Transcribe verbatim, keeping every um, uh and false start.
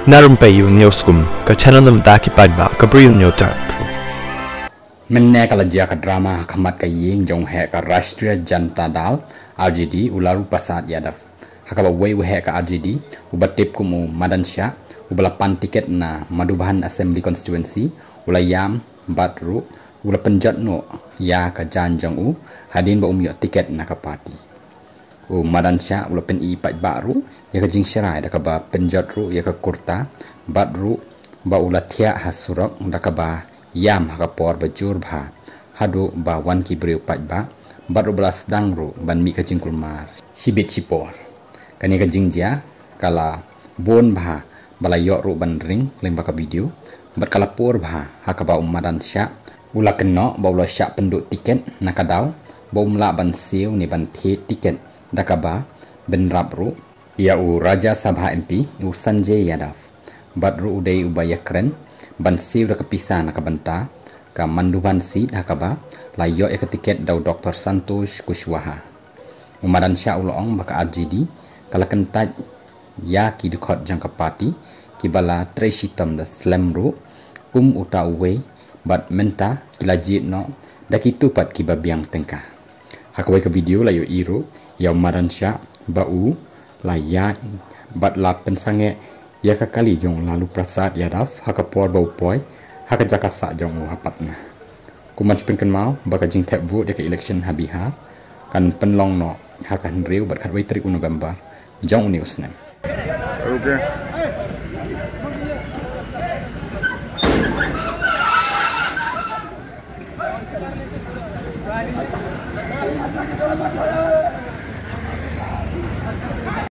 Na rympei ïa u News Kum, ka channel na bynta ki paidbah ka Bri u Hynñiewtrep. Mynne ka la jia ka drama ha khmat ka ïing jong u heh ka Rashtriya Janata Dal, R J D, u Lalu Prasad Yadav. Ha kaba uwei u heh ka R J D, uba tip kum u Madan Shah, uba la pan tiket na Madhubani Assembly Constituency, u la ïam bad ruh u la pynjot noh ïa ka jaiñ jong u hadien ba um ïoh tiket na ka party. U Madan Shah u la pyni paidbah ruh ïa ka jingshrai da kaba pynjot ruh ïa ka kurta bad ruh ba u la thiah ha surok da kaba ïam ha ka por ba jur bha haduh ba wan ki briew paidbah bad ruh ba la sdang ruh ban mih ka jingkulmar shibit shipor. Kane ka jingjia ka la bun bha ba la ïoh ruh ban ring lyngba ka video bad ka la pur bha ha kaba u Madan Shah u la kynnoh ba u la shah pynduh tiket na ka daw ba um lah ban siew ne ban thied tiket da kaba bynrap ruh ïa u Rajya Sabha M P u Sanjay Yadav bad ruh u dei uba ïakren ban siew da ka pisa na ka bynta ka Madhubani seat ha kaba la ïoh ïa ka tiket da u Doctor Santosh Kushwaha. U Madan Shah u la ong ba ka R J D ka la kyntait ïa ki dkhot jong ka party kiba la trei shitom da slem ruh kum uta uwei bad mynta ki la jied noh da kito pat kiba biang tyngka. Ha kawei ka video la ïohi ruh ïa u Madan Shah ba u la ïaid bad la pynsangeh ïa ka kali jong u Lalu Prasad Yadav ha ka por ba u poi ha ka jaka sah jong u ha Patna. Kum ban shu pynkynmaw ba ka jingthep vote ïa ka election ha Bihar kan pynlong noh ha ka hynriew bad khatwei tarik u November jong une u snem.